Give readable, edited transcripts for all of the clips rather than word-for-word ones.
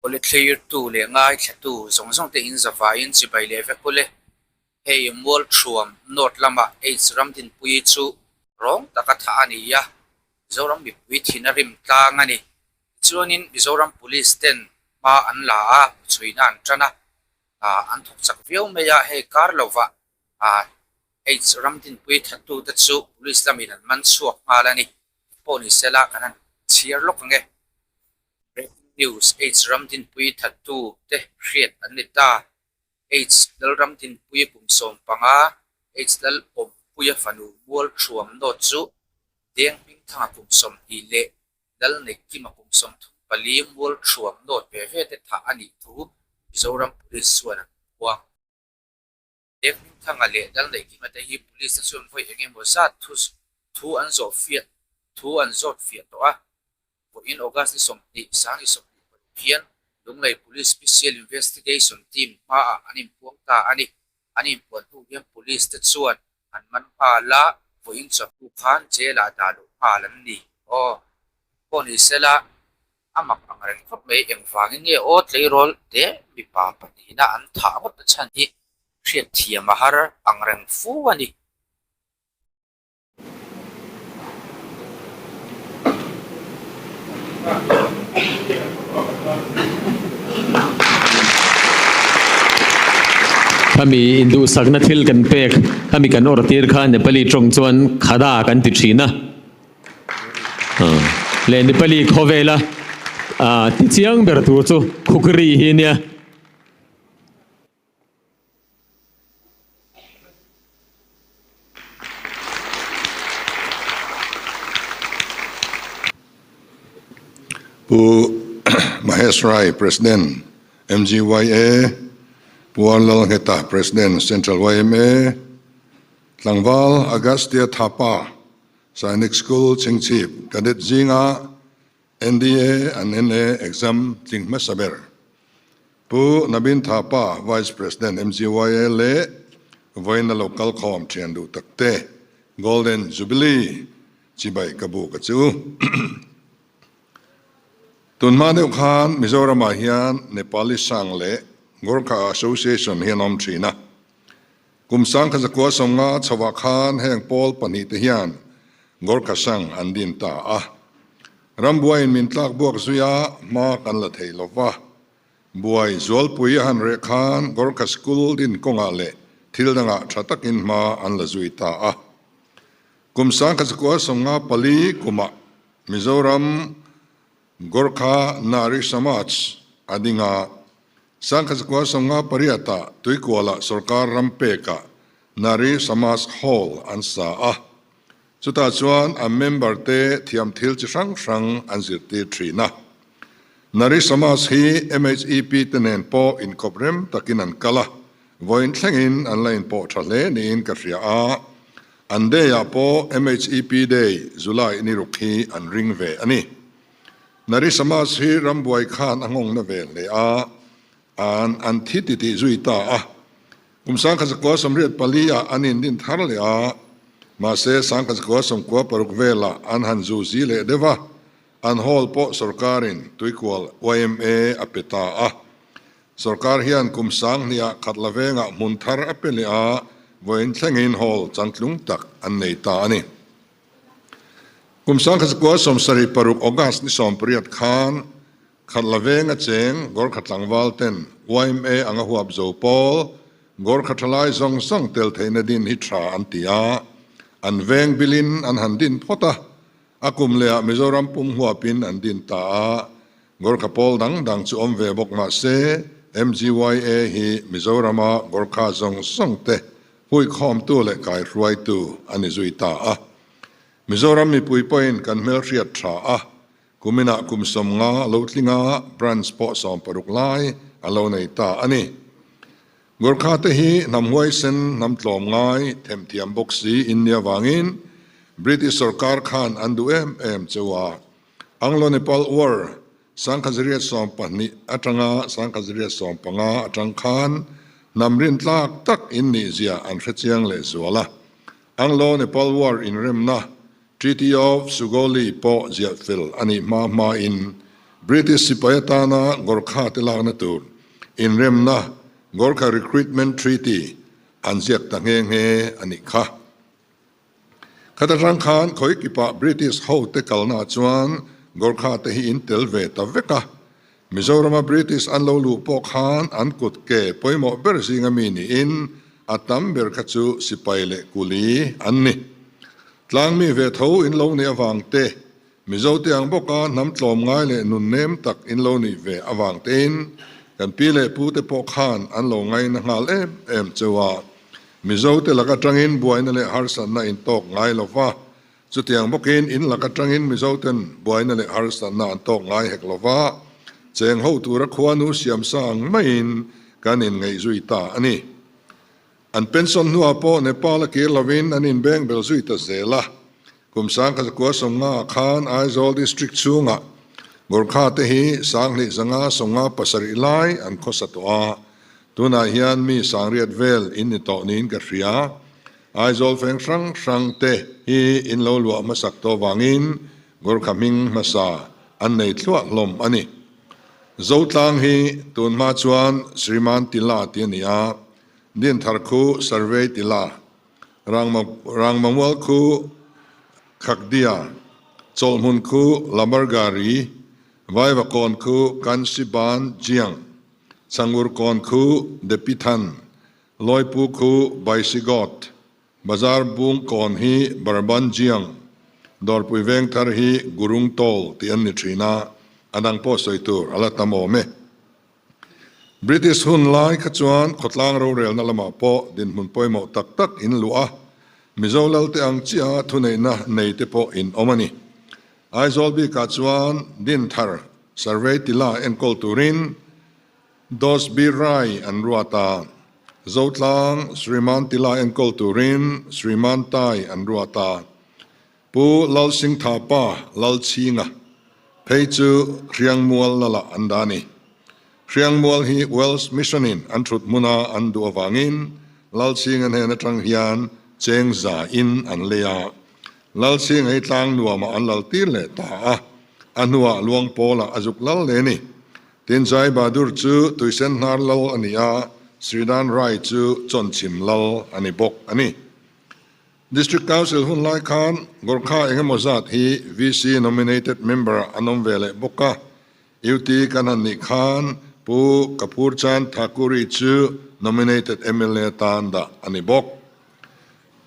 Awle thlirtu leh ngaithlatu zawng zawng te in zavaiin chibai leh vek ule. Hei Mualthuam North lama Aids Ramdinpuii chu rawng taka thah a ni a, Mizoram mipui thin a rim tlang a ni. Tichuanin Mizoram Police ten hma an la a, chhuina an tan a, an thawk chak viau mai a, hei kar lovah Aids Ramdinpuii thattute chu Police lamin an man chhuak nghal a ni. Pawh ni sela kan han chhiar lawk ang e. Breaking News, Aids Ramdinpuii thattu te hriat an ni ta. Aids Lalramdinpuii kum 15, Aids Lalawmpuia fanu Mual Thuam Nawt chu Deng Hmingthanga kum 20 leh Lalneihkima kum 34 Mual Thuam Nawt ve ve te thah a nih thu Mizoram Police chuan an puang. Deng Hmingthanga leh Lalneihkima te hi Police te chuan vawi eng emaw zat thu thu an zawh fiah thu an zawt fiah tawh a. Vawiin August ni 20, 2026 hian Lunglei Police Special Investigation Team hmaah an inpuang ta a ni. An inpuan hnu hian Police te chuan an man nghal a, vawiin chawhnu khan jail ah dah luh nghal an ni. Aw, pawh ni sela a mak ang reng khawp mai, engvangin nge aw tleirawl te mipa pahnihna an thah ngawt na chhan hi hriatthiam a har ang reng fu a ni. Khami induhsakna thil kan pek, khami kan awrh tir kha Nepali tawng chuan khada kan ti thin a. Leh Nepali khawvela ti chiang ber tur chu khukri hi nia. Pu Mahesh Rai, President, MGYA, Pu Anlal Ngheta, President, Central yma, Tlangval Agastya Thapa, Sainik School, Chhingchhip, Cadet zinga NDA and NA exam tling hmasa ber. Pu Nabin Thapa, Vice President, MGYA leh vawiina lo kal khawm thian duh tak te Golden Jubilee chibai ka buk a chu. Tunhma deuh khan Mizoramah hian Nepali Sangh leh Gorkha Association hi an awm thin a. Kum 1950 chhoah khan heng pawl pahnih te hian Gorkha Sangh an din ta a. Rambuaiin min tlak buak zui a, hma kan la thei lo va. Buai Zualpui a han reh khan Gorkha School din kawngah leh thil dangah tha takin hma an la zui ta a. Kum 1954 kumah Mizoram Gorkha Nari Samaj a ding a, 1958 ah Tuikuala sorkar ram pekah Nari Samaj Hall an sa a, chutah chuan an member te thiam thil chi hrang hrang an zirtir thin a. Nari Samaj hi MHEP te nen pawh inkawp rem takin an kal a, vawiin thlengin an la inpawh tha hle niin ka hria a, An day ah pawh MHEP Day, July ni ruk hi an ring ve a ni. Nari Samaj hi rambuai khan a nghawng na ve hle a, an an thi ti tih zui ta a. Kum 1984 ah an in din thar leh a, mahse 1996 velah an han zu zi leh deuh a, an hall pawh sorkarin Tuikual yma a pe ta a. Sorkar hian kum sanghniah khat la vengah hmun thar a pe leh a, vawiin thlengin hall changtlung tak an nei ta a ni. Kum 1976 August ni 18 khan khat la venga cheng Gorkha tlangval ten yma anga huap zo pawl Gorkha thalai zawng zawng tel theihna din hi tha an ti a, an veng bilin an han din phawt a, A kum lehah Mizoram pum huapin an din ta a, Gorkha pawl dang dang chu awm ve bawk mah se, MGYA hi Mizorama Gorkha zawng zawng te huikhawmtu leh kaihruaitu a ni zui ta a. Mizoram mipui pawhin kan hmelhriat tha a, kuminah kum 50 lo tlinga branch pawh 16 lai a lo nei ta a ni. Gorkha te hi hnam huaisen, hnam tlawm ngai, themthiam bawk si in nia vangin British sorkar khan an duh em em cheu a. Anglo-Nepal War 1912 atanga 1915 atang khan hnam rintlak tak in nih zia an hrechiang leh zual a. Anglo-Nepal War inremna Treaty of Sugoli pawh ziah fel a nih hma hmain British sipai atana Gorkha te lakna tur inremna Gorkha Recruitment Treaty an ziak ta nghe nghe a nih kha. Khata tang khan khawi kipah British ho te kalnaah chuan Gorkha te hi in tel ve ta vek a. Mizorama British an lo luh pawh khan an kut ke pawimawh ber zinga mi niin a tam ber kha chu sipai leh kuli an ni. Tlangmi ve tho in lo nih avang te, Mizote ang bawka hnam tlawm ngai leh nun nem tak in lo nih ve avang tein kan pi leh pu te pawh khan an lo ngaina nghal em em cheu a. Mizote lak atangin buaina leh harsatna in tawk ngai lo va, chutiang bawkin in lak atangin Mizoten buaina leh harsatna an tawk ngai hek lo va, cheng ho tura khuanu siamsa ang maiin kan inngaihzui ta a ni. An pension hnuah pawh Nepal a kir lovin an inbeng bel zui ta zel a. Kum 1950 ah khan Aizawl District chhungah Gorkha te hi 2557 lai an khawsa tawh a, tunah hian mi sangriat vel in ni tawh niin ka hria. Aizawl feng hrang hrang te hi in lo luah hmasak tawh vangin Gorkha hming hmasa an nei thluah hlawm a ni. Zotlang hi tun hma chuan Sriman Tila ti a ni a, Dinthar khu Survey Tila, Rangmamual khu Khakdia, Chawlhmun khu Lamargari, Vaivakawn khu Kansiban Jiang, Changurkawn khu Depithan, Lawipu khu Baisigot, Bazar Bungkawn hi Barban Jiang, Dawrpui Vengthar hi Gurung Tol tih an ni thin a, a dang pawh sawi tur a la tam awm e. British hun lai kha chuan khawtlang rorelna lamah pawh dinhmun pawimawh tak tak in luh a, Mizo lalte ang chiah thuneihna nei te pawh in awm a ni. Aizawl bikah chuan Dinthar Survey Tila enkawl turin Dosby Rai an ruat a, Zotlang Sriman Tila enkawl turin Sriman Tai an ruat a, Pu Lalsingthapa Lalchhinga phei chu Hriangmual lalah an dah a ni. Hriangmual hi Welsh Mission-in an thut hmuna an duh avangin Lalchhinga hnen atang hian cheng za in an lei a. Lalchhinga hi tlang nuamah an lal tir leh ta a, a hnuah Luangpawlah a zuk lal leh a ni. Tin, Jai Bahadur chu Tuisen hnar lal a ni a, Sridan Rai chu Chawnchhim lal a ni bawk a ni. District Council hun lai khan Gorkha engemaw zat hi VC nominated member ah an awm ve leh bawk a, UT kan han nih khan Pu Kapoor Chand Thakuri chu nominated mla tan dah a ni bawk.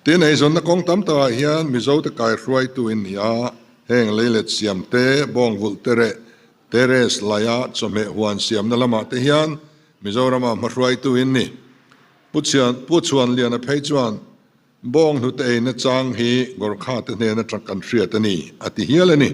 Tin, eizawnna kawng tam takah hian Mizote kaihruaitu in ni a, heng leilet siam te, bawngvulh te reh, terrace laia chawhmeh huan siamna lamah te hian Mizorama hmahruaitu in ni. Pu Chhuanliana phei chuan Bawng hnute eina chang hi Gorkha te hnen atang kan hriat a ni, a ti hial a ni.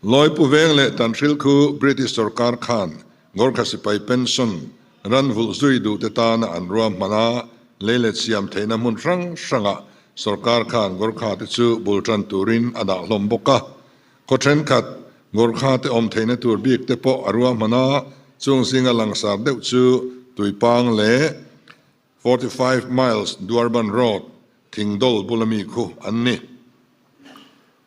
Lawipu veng leh Tanhril khu British sorkar khan Gorkha sipai pension ran vulh zui duh te tana an ruahman a, lei let siam theihna hmun hrang hrangah sorkar khan Gorkha te chu bul tan turin a dah hlawm bawk a. Khaw thenkhat Gorkha te awm theihna tur bik te pawh a ruahman a, chung zinga langsar deuh chu Tuipang leh 45 miles Duarban Road, Thingdawl bula mi khu an ni.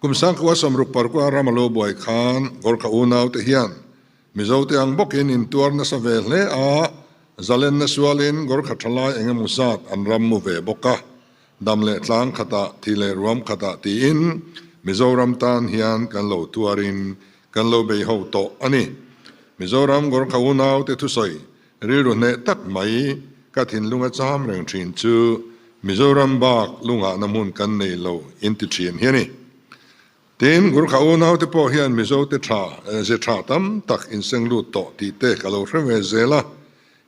Kum sangkua sawmruk parkua ram a lo buai khan Gorkha unaute hian Mizote ang bawkin intuar nasa ve hle a, zalenna sualin Gorkha thalai engemaw zat an ram mu ve bawk a, dam leh tlang khatah, thi leh ruam khatah tiin Mizoram tan hian kan lo tuarin kan lo bei ho tawh a ni. Mizoram Gorkha unaute thusawi Rilru hneh tak mai ka thinlunga cham reng thin chu Mizoram bak lungahna hmun kan nei lo in ti thin hi a ni. Tin, Gurkha unaute pawh hian Mizote tha, ze tha tam tak inseng lut tawh tih te ka lo hre ve zel a.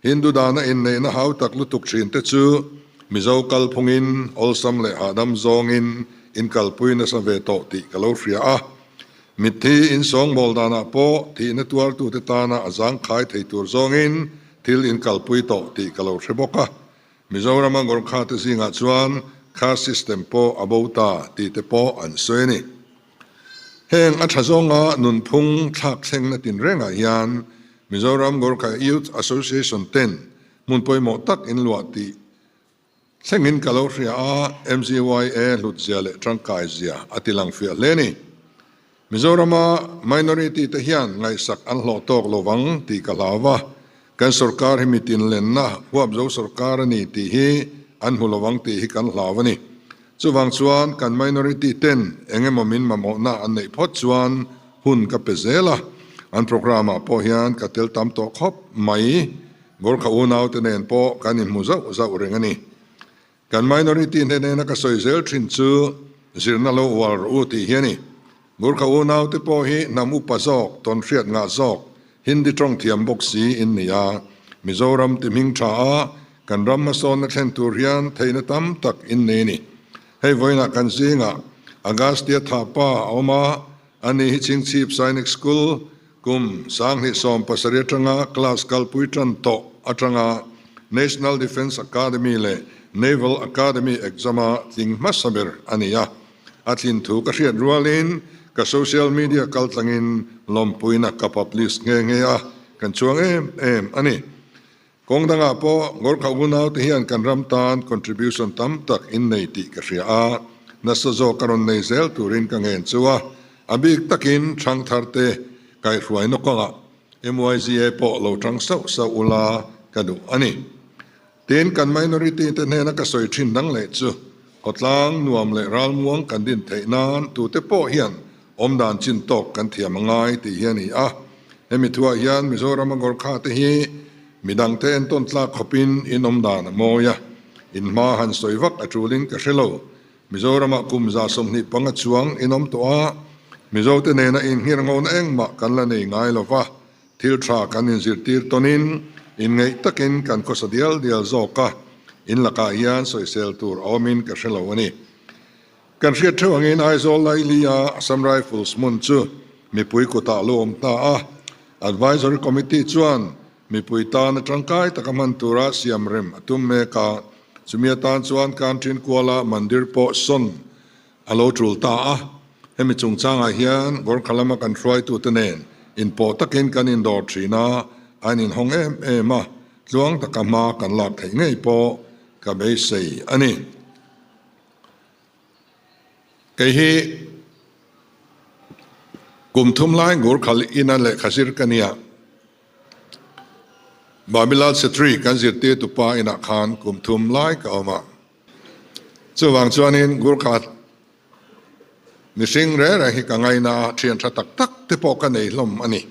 Hindu dana inneihna hau tak lutuk thin te chu Mizo kalphungin awlsam leh hahdam zawngin inkalpui nasa ve tawh tih ka lo hria a. Mitthi insawngbawl danah pawh thihna tuartute tana a zangkhai thei tur zawngin thil inkalpui tawh tih ka lo hre bawk a. Mizorama Gorkha te zingah chuan caste system pawh a bo ta tih te pawh an sawi a ni. Heng a tha zawnga nunphung thlak thlengna tinrengah hian Mizoram Gorkha Youth Association ten hmun pawimawh tak inluah tih Thlengin ka lo hria a, MZYA hlutzia leh tangkaizia a ti lang fiah hle a ni. Mizorama minority te hian ngaihsak an hlawh tawk lo vang tih ka hlau va, kan sorkar hi mitin lenna huapzo sorkar a ni tih hi an hmu lo vang tih hi kan hlau a ni. Chuvang chuan kan minority ten eng emaw min mamawhna an neih phawt chuan hun ka pe zel a, an programme ah pawh hian ka tel tam tawh khawp mai. Gorkha unaute nen pawh kan inhmu zauh zauh reng a ni. Kan minority hnenena ka sawi zel thin chu zirna lo ual rawh u tih hi a ni. Gurkha unaute pawh hi hnam upa zawk, tawnhriat ngah zawk, Hindi tawng thiam bawk si in ni a. Mizoram ti hming tha a, kan ram hmasawnna thlen tur hian theihna tam tak in nei a ni. Hei vawiinah kan zingah Agastya Thapa a awm a, ani hi Chhingchhip Sainik School Kum 2017 atanga class kalpui tan tawh atanga National Defence Academy leh Naval Academy exam-a tling hmasa ber a ni a. A tlin thu ka hriat rualin ka social media kaltlangin lawmpuina ka publish nghe nghe a, kan chuang em em a ni. Kawng dangah pawh Gorkha unaute hian kan ram tan contribution tam tak in nei tih ka hria a, nasa zawk a rawn nei zel turin ka ngen chu a, a bik takin Thangthar te kaihhruai nawkangah MYZA pawh lo tang sauh sauh ula ka duh a ni. Tin, kan minority te hnena ka sawi thin dang leh chu khawtlang nuam leh ralmuang kan din theih nan tute pawh hian awmdan chin tawk kan thiam a ngai tih hi a ni a. Hemi thuah hian Mizorama Gorkha te hi midangte entawn tlak khawpin in awmdan a mawi a, in hma han sawi vak a tulin ka hre lo. Mizoramah kum 25 chuang in awm tawh a, Mizote nena inhngir ngona engmah kan la nei ngai lo va, thil tha kan inzirtir tawnin inngeih takin kan khawsa dial dial zawk a, in lakah hian sawisel tur a awmin ka hre lo a ni. Kan hriat theuh angin Aizawl Laili-a Assam Rifles hmun chu mipui kutah lo awm ta a, Advisory Committee chuan mipui tana tangkai taka hman tura siam rem a tum mek a, chumi atan chuan Kanṭin kuala mandir pawh sawn a lo tul ta a. Hemi chungchangah hian Gorkha lama kan hruaitute nen inpawh takin kan indawr thin a, an inhawng em em a, tluang taka hma kan lak theih ngei pawh ka beisei a ni. Kei hi kum thum lai Gurkhal ina lehkha zir ka nia. Babilal Chhetri kan zirtir tupa inah khan kum thum lai ka awm a. Chuvang chuanin Gurkha mihring reng reng hi ka ngaina a, thian tha tak tak te pawh ka nei hlawm a ni.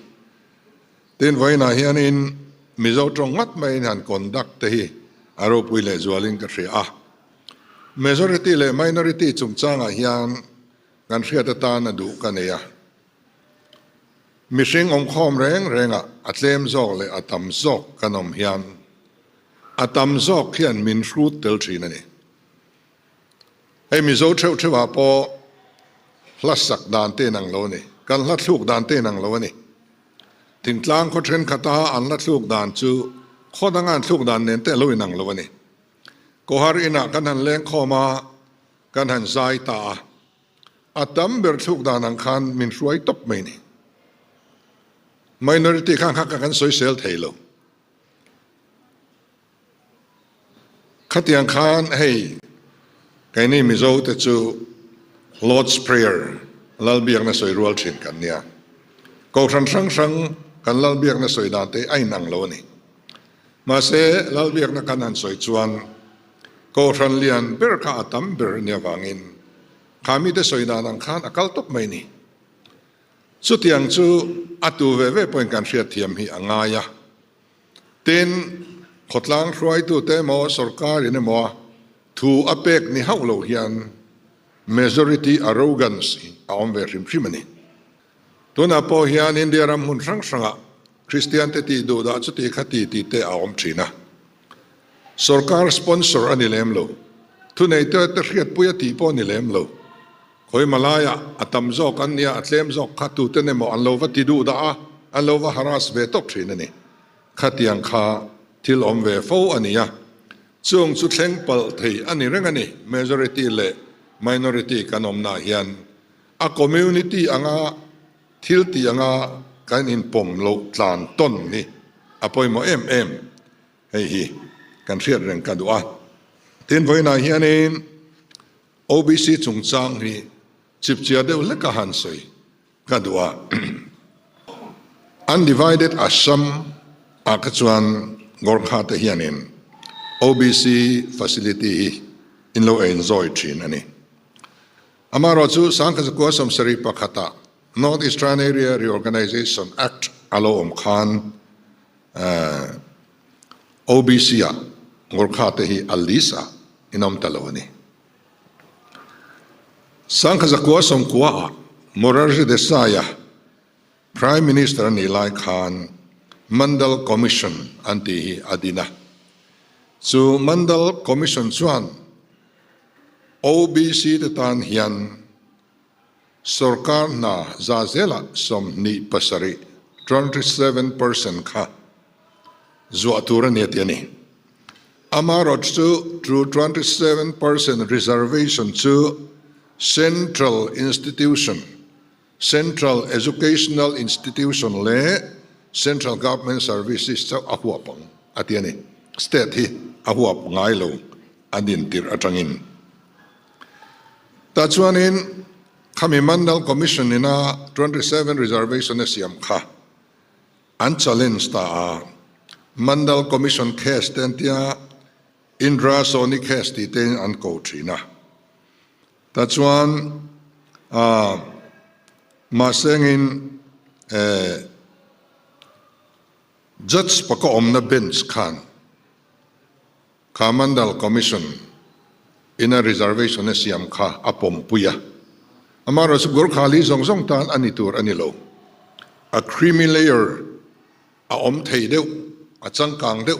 Tin, vawiinah hianin Mizo tawng ngat maiin han conduct te hi a ropui lehzualin ka hria a. Majority leh minority chungchangah hian kan hriat atan a duh ka nei a. Mihring awmkhawm reng rengah a tlem zawk leh a tam zawk kan awm hian a tam zawk hian min hrut tel thin a ni. Hei Mizo theuh theuhah pawh hla sak dan te inang lo a ni. Kan hla thluk dan te inang lo a ni. Thingtlang khaw thenkhat-a an hla thluk dan chu khaw danga an thluk dan nen te a lo inang lo a ni. Kohar inah kan han leng khawm a, kan han zai ta a. A tam ber thluk dan ang khan min hruai tawp mai ni. Minority khan kha kan sawisel thei lo. Khatiang khan hei keini Mizo te chu Lord's Prayer Lalbiakna sawi rual thin kan nia. Kohhran hrang hrang kan Lalbiakna sawi dan te a inang lo a ni. Mahse, Lalbiakna kan han sawi chuan Kohhran lian ber kha a tam ber nia vangin kha mite sawi dan ang khan a kal tawp mai ni. Chutiang chu a tu ve ve pawhin kan hriatthiam hi a ngai a. Tin, khawtlang hruaitute emaw sorkarin emaw thu a pek ni hauh lo hian majority arrogance hi a awm ve hrim hrim a ni. Tunah pawh hian India ram hmun hrang hrangah Kristiante tih duh dah chuti kha ti tih te a awm thin a. Sorkar sponsor a ni lem lo. Thuneite te hriatpui a tih pawh a ni lem lo. Khawi Malaiah a tam zawk an nia, a tlem zawk kha tuten emaw an lo va ti duh dah a, an lo va harass ve tawp thin a ni. Khatiang kha thil awm ve fo a ni a. Chung chu thleng palh thei a ni reng a ni. Majority leh minority kan awmnaah hian a community anga thil tih anga kan inpawm loh tlan tawn hi a pawimawh em em. Hei hi kan hriat reng ka duh a. Tin, vawiinah hianin OBC chungchang hi chipchia deuh hleka han sawi. Ka duh a. Undivided Assam ah kha chuan Gorkha te hianin OBC facility hi in lo enjoy thin a ni. Amaherawhchu Sangkhazakua 71 ah North Eastern Area Reorganisation Act a lo awm khan OBC ah Gorkha te hi a list ah in awm ta lo a ni. Sangkhazakua 90 ah Morarji Desai a Prime Minister a nih lai khan Mandal Commission an tih hi a din a. Chu Mandal Commission chuan OBC te tan hian sorkar hna za zelah 27, 27%, kha zuah tur a ni a ti a ni. Amaherawhchu chu 27% reservation chu Central Institution, Central Educational Institution leh Central Government Services chauh a huap ang a ti a ni. State hi a huap ngai lo a dintirh atangin. Tah chuanin khami Mandal Commission ina 27 reservation a siam kha an challenge ta a, Mandal Commission case te an tia, Indra Sawhney case tih tein an ko thin a. Tah chuan ah mahsengin eh Judge paka awmna bench khan kha Mandal Commission ina reservation a siam kha a pawmpui a. Amaherawhchu Gurkhali zawng zawng tan a ni tur a ni lo. A creamy layer a awm thei deuh, a changkang deuh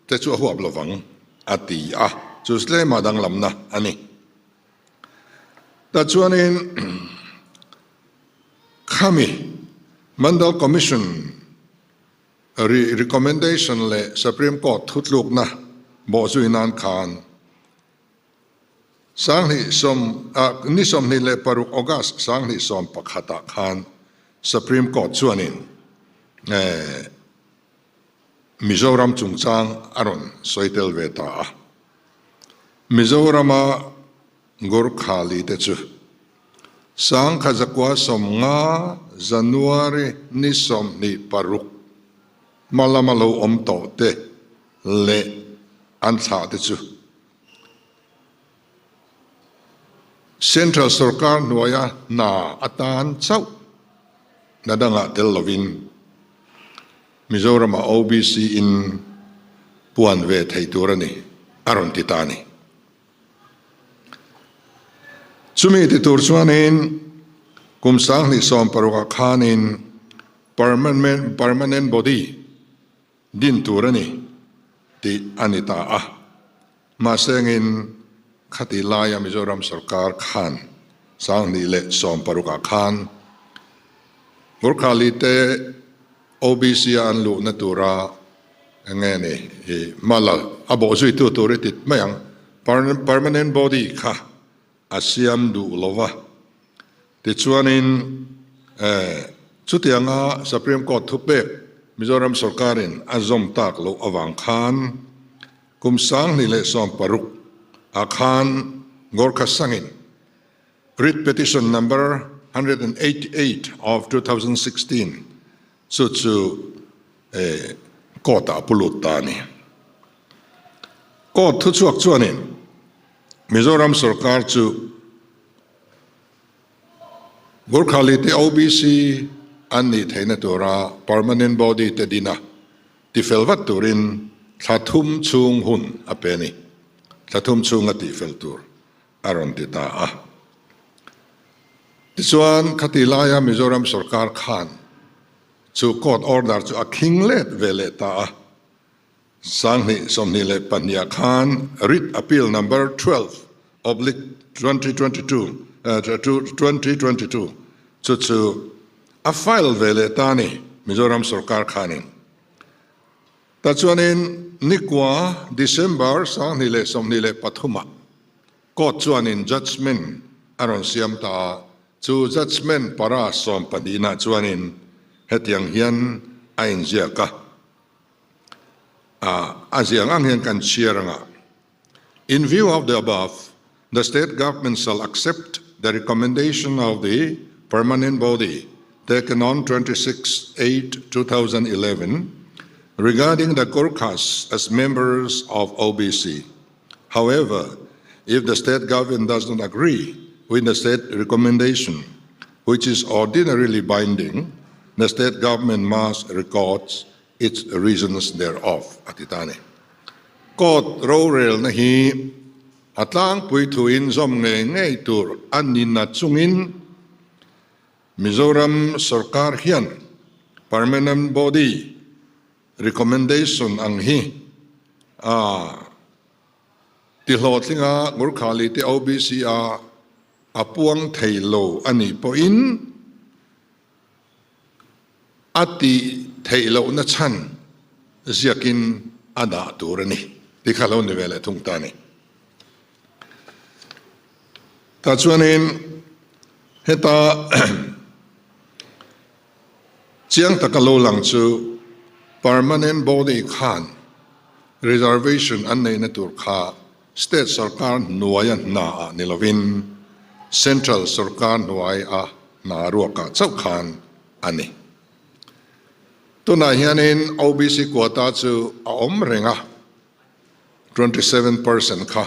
te chu a huap lovang, a ti a, chu tlema danglamna a ni. Tah chuanin khami Mandal Commission recommendation leh Supreme Court thutlukna bawhzui nan khan 2010 ni 26 August 2011 ah khan Supreme Court chuanin Mizoram chungchang a rawn sawi tel ve ta a. Mizorama Gurkhali te chu 1950 January ni 26 hma lama lo awm tawh te leh an thlah te chu Central sorkar hnuaia hna atan chauh hna dangah tel lovin Mizoramah OBC in puan ve thei tur a ni, a rawn ti ta a ni. Chumi ti tur chuanin kum 2016 ah khanin permanent body din tur a ni tih a ni ta a. Mahsengin khati laia Mizoram sorkar khan 2016 ah khan Gurkhali te OBC a an luhna tura enge ni i hmala a bawhzuitu tur i tit mai ang permanent body kha a siam duh lo va. Tichuanin chutianga Supreme Court thupek Mizoram sorkarin a zawm tak loh avang khan kum 2016 ah khan Gorkha Sangin Writ Petition Number 188 of 2016 chu chu court ah a pu lut ta a ni. Court thuchhuak chuanin Mizoram sorkar chu Gurkhali te OBC an nih theihna tura permanent body te din a, tifel vat turin thla thum chhung hun a pe a ni. Thla thum chhunga tihfel tur a rawn ti ta a. Tichuan, khati laia Mizoram sorkar khan chu court order chu a khing let ve leh ta a. 2022 ah khan Writ Appeal Number 12 oblique 2022 2022 chu chu a file ve leh ta a ni Mizoram sorkar khanin. Tah chuanin nikua December 2023 ah court chuanin judgement a rawn siam ta a, chu judgement para 12 nah chuanin hetiang hian a inziak a. A ziang ang hian kan chhiar anga. In view of the above, the state government shall accept the recommendation of the permanent body taken on 26 8 2011 regarding the Gurkhas as members of OBC. However, if the state government does not agree with the state recommendation, which is ordinarily binding, the state government must record its reasons thereof, a ti ta a ni. Court rorelna hi a tlangpui thuin zawm ngei ngei tur a ni na chungin Mizoram sorkar hian Permanent Body recommendation ang hi a tihlawhtlinga Gurkhali te OBC a a puang thei lo a nih pawhin a tih theih lohna chhan ziakin a dah tur a ni tih kha lo ni ve leh thung ta a ni. Tah chuanin heta chiang taka lo lang chu permanent body khan reservation an neihna tur kha state sorkar hnuaia hna ah ni lovin central sorkar hnuai a hna ruakah chauh khan a ni. Tunah hianin OBC quota chu a awm reng a, 27% kha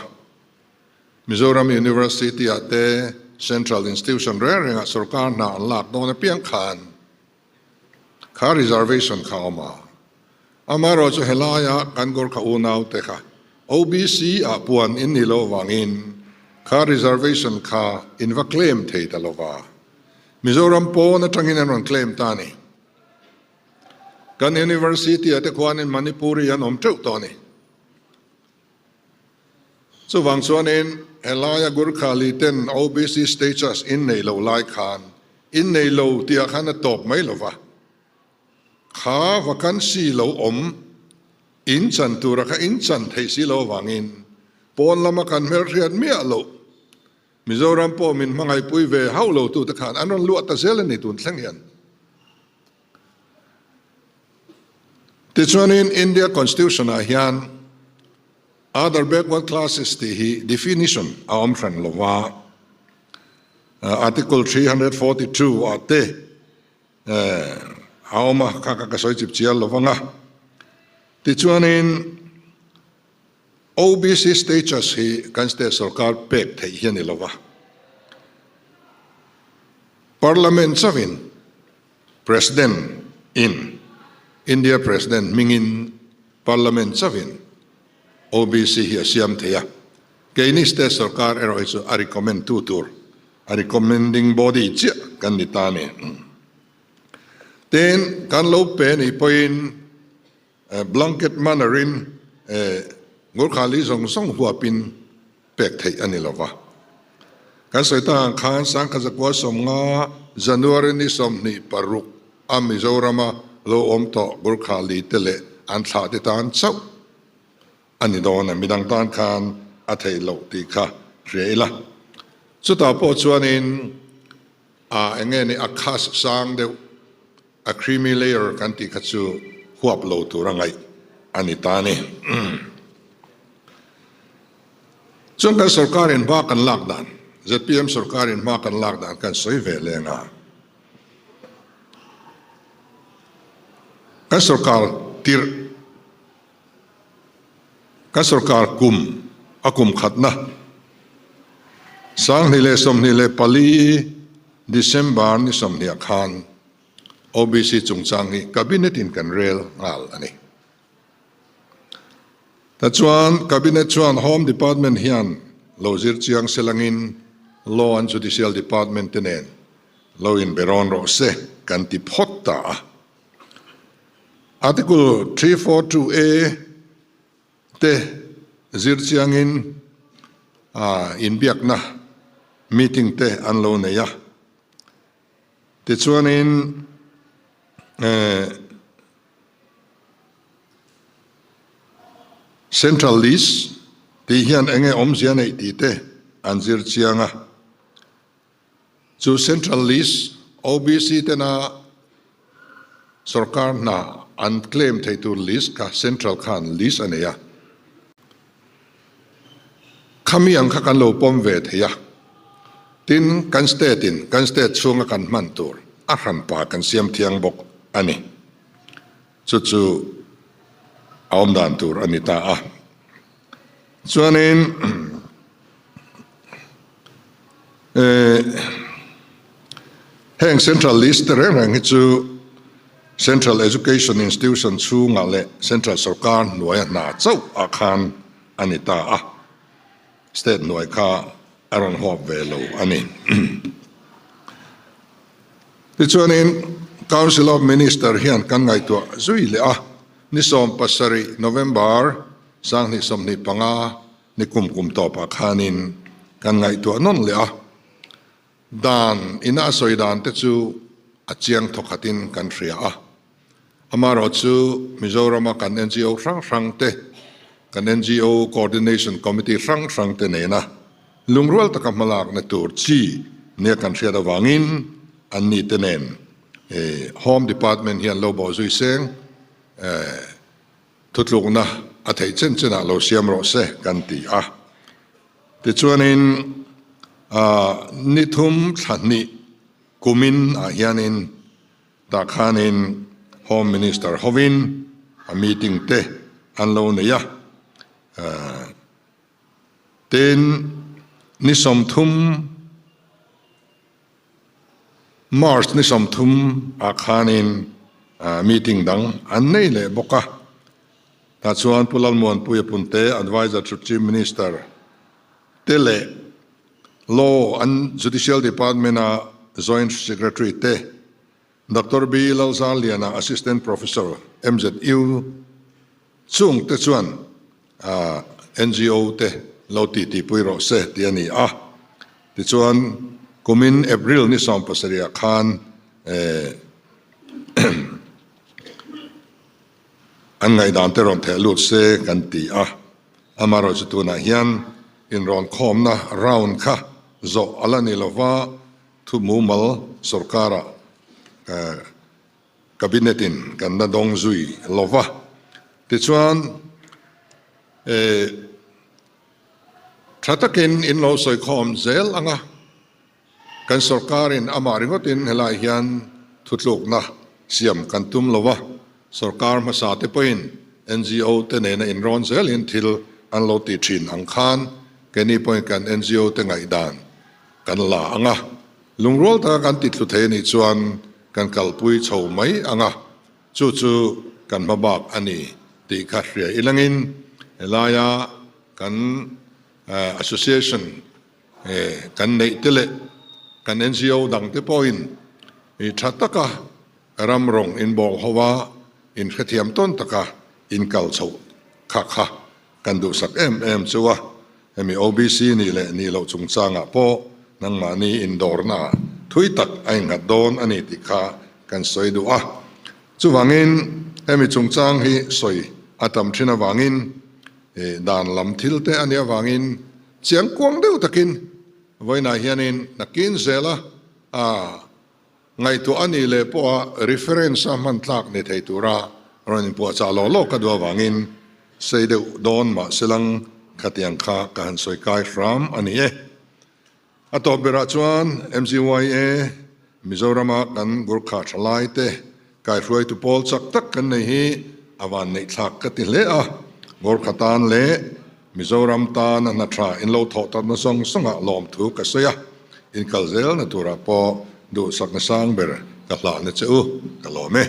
Mizoram University ah te Central Institution reng rengah sorkar hna an lak dawn apiang khan kha reservation kha a awm a. Amaherawh chu helaia kan Gorkha unau te kha OBC ah puan in ni lo avangin kha reservation kha in va claim thei ta lova. Mizoram pawn atangin an rawn claim ta a ni. Kan University ah te khuanin Manipuri an awm teuh tawh a ni. Chuvang chuanin helaia Gurkhali ten OBC status in nei lo lai khan in nei lo tih ah khan a tawp mai lo va, kha vacancy lo awm in chan tura kha in chan theih si lo avangin pawn lama kan hmelhriat miah loh Mizoram pawh min hmangaihpui ve hauh lo tute khan an rawn luah ta zel a ni tun thleng hian. Tichuanin India Constitution ah hian Other Backward Classes tih hi definition a awm hran lo va, Article 342 ah te a awm a, kha kha ka sawi chip chial lo vang a. Tichuanin OBC status hi kan state sorkar pek theih hi a ni lo va, Parliament chauhin President in India President hmingin Parliament chauhin OBC hi a siam thei a, keini state sorkar erawh hi chu a recommend tu tur, a recommending body chiah kan ni ta a ni. Tin, kan lo pe nih pawhin blanket manner in Gurkhali zawng zawng huapin pek theih a ni lo va. Kan sawi tak ang khan Sangkhaza 19 January ni 26 a Mizorama lo awm tawh Gurkhali te leh an thlah te tan chauh a ni dawn a, midang tan khan a theih loh tih kha hria ila. Chutah pawh chuanin a eng nge ni a khas sang deuh A creamy layer kan tih kha chu huap lo tur a ngaih a ni ta a ni. Chuan kan sorkarin hma kan lak dan, zpm sorkarin hma kan lak dan kan sawi ve leng a. Kan sorkar tirh, kan sorkar kum a kum khatna 2024 December ni 20 ah khan OBC chungchang hi Cabinet in kan rel nghal a ni. Tichuan Cabinet chuan Home Department hian lo zir chiang selangin Law and Judicial Department te nen lo inbe rawn rawh se kan ti phawt ta a. Article 342 A te zir chiangin inbiakna meeting te an lo nei a. Tichuanin Central List tih hian enge awmzia neih tih te an zir chiang a. Chu Central List OBC tena sorkar hna an claim thei tur list kha Central khan list a nei a. Khami ang kha kan lo pawm ve thei a, tin kan state in kan state chhunga kan hman tur. a hranpa kan siam thiang bawk a ni. Chu chu a awm dan tur a ni ta a. Chuanin heng Central List te reng reng hi chu Central Education Institution chhungah leh Central Sorkar hnuaia hna chauh ah khan a ni ta a. State hnuai kha a rawn huap ve lo a ni. Tichuanin Council of Minister hian kan ngaihtuah zui leh a, ni 17 November 2025 ni kum kum tawpah khanin kan ngaihtuah nawn leh a, dan ina a sawi dan te chu a chiang thawkhatin kan hria a. Amaherawhchu Mizorama kan NGO hrang hrang te, kan NGO Coordination Committee hrang hrang te nena lungrual taka hmalakna tur chi nia kan hriat avangin anni te nen Home Department hian lo bawhzui seng thutlukna a theih chen chenah lo siam rawh se kan ti a. Tichuanin ni thum thla hnih kumin ah hianin Tah khanin Home Minister hovin a meeting te an lo nei a, tin ni 30, March ni 30 ah khanin meeting dang an nei leh bawk a. Tah chuan Pu Lalmuanpuia Punte, Adviser to Chief Minister te leh Law and Judicial Department-a Joint Secretary te, Doctor B. Lalzarliana, Assistant Professor, MZU, chung te chuan NGO te lo titipui rawh se tih a ni a. Tichuan, kumin April ni 17 ah khan an ngaihdan te rawn theh lut se kan ti a. Amaherawhchu tunah hian inrawnkhawmna round kha zawh a la ni lova, thu mumal sorkara cabinet in kan la dawng zui lova. Tichuan tha takin in lo sawikhawm zel ang a, kan sorkarin amah ringawtin helai hian thutlukna siam kan tum lova, sorkar hmasa te pawhin NGO te nena inrawn zelin thil an lo ti thin ang khan keini pawhin kan NGO te ngaihdan kan la ang a, lungrual taka kan ti thlu thei anih chuan kan kalpui chho mai ang a, chu chu kan hma bak a ni tih kha hria ilangin helaia kan association kan neih te leh kan NGO dang te pawhin tha taka ram rawng inbawl ho a, inhrethiam tawn taka inkal chhoh kha kha kan duhsak em em chu a. Hemi OBC nih leh nih loh chungchangah pawh nangmahni indawrna thui tak a innghat dawn a ni tih kha kan sawi duh a. Chuvangin hemi chungchang hi sawi a tam thin avangin dan lam thil te a nih avangin chiang kuang deuh takin vawiinah hianin nakin zela a Ngaihtuah a nih leh pawha reference a hman tlak ni thei tura rawn inpuahchah lawk lawk ka duh avangin sei deuh dawn mah selang khatiang kha ka han sawi kai hram a ni e. A tawp berah chuan MZYA Mizorama kan Gurkha thalai te kaihruaitu pawl chak tak kan nei hi a van neih thlak ka ti hle a, Gurkha tan leh Mizoram tana hna tha in lo thawh tatna zawng zawngah lawmthu ka sawi a, in kal zelna turah pawh duhsakna sang ber ka hlahna che u ka lawm e.